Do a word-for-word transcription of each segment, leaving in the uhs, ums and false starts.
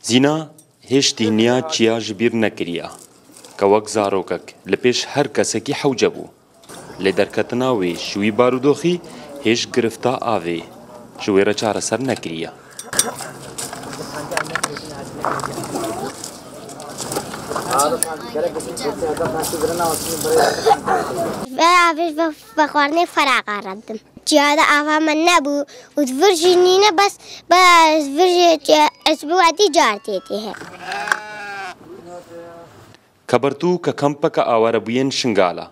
Zîna hêj tîhniya çiya ji bîr nekiriya, ke wek zarokek li pêş her kesekî hewce bû. Lê derketina wê ji wî barûdoxî hêj girifta avê ji wê re çareser nekiriye. Ve avê ve, ve xwarinê feraxa re didim. Çiya de ava me nebû û vir jî nîne, bes, bes vir jî çi, ez bi wedî car tê tê he. Kebertû ke kempeke awarebûyên Şingala,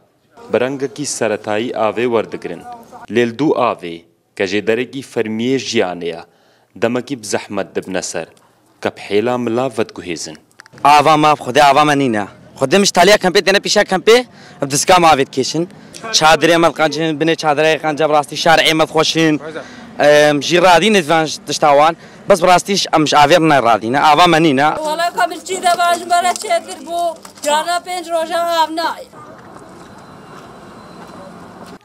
bi rengekî seretayî avê werdigirin. Lê li dû avê, ke jêderekî fermiyê jiyanê ye, demekî bi zehmet dibine ser, ke bi hêla milav vediguhêzin. Ava me, bi Xwedê ava me nîne. Xwedê min ji taliya kempê têne pîşa kempê, bi diska me avê dikêşin. Çadirê me diqencin, binê çadirê qence bi rastî şarê me dixweşin. Em, jî radîne van tişta wan. Bes bi rastî ji, em ji avê re neradîne. Ava me nîne. Wala ka min çî de van ji me re çêtir bû. Carna pênc roja av nayê.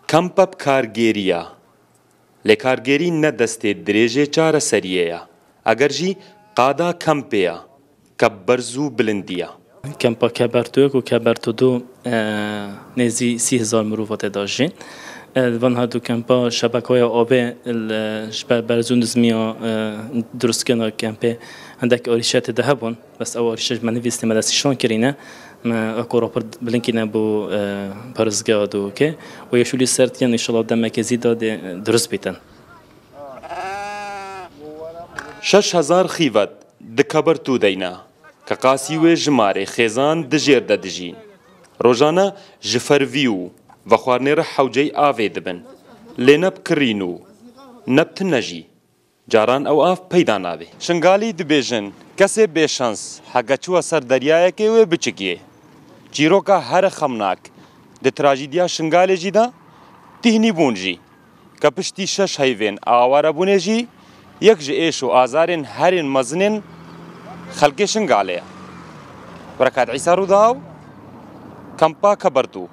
Kempa bi kargêrî ya. Lê kargêrî ne destê dirêjê çareseriyê ye. Eger jî qada kempê ye, ke bi berz û bilindî ye. Kempa Kebertoyê ku Keberto du, e, nêzî sî hezar mirov tê de jîn. E, van her du kempa şebekaya avê li, ji ber berz û nizmiya, e, dirustkirina kempê hindek arîşe tê de hebûn. Bes ew arîşe ji me nivîstî, me destnîşan kirîne. Me weko rapor bilind kirîne bo, e, parêzgeha Duhokê. Û yê şûlî ser dikin, înşallah demeke zî de dê, e, dirust bîtin. Şeş hezar xîvet di Kebertû de ne, ke qasî wê jimarê xêzan di jêr de dijîn. Rojane ji fervî û vexwarinê re hewceyî avê dibin. Lê ne bi kirîn û ne bi tune jî. Caran ew av peyda nabe. Şingalî dibêjin, kesê bêşans heke çûye ser deryayekê wê biçikiyê. Çîroka here xemnak di trajîdiya Şingalê jî de tîhnîbûn jî, ke piştî şeş heyvên awarebûnê jî yek ji êş û azarên herên mezinên xelkê Şingalê ye. Berekat Îsa, Rûdaw, Kempa Kebertû.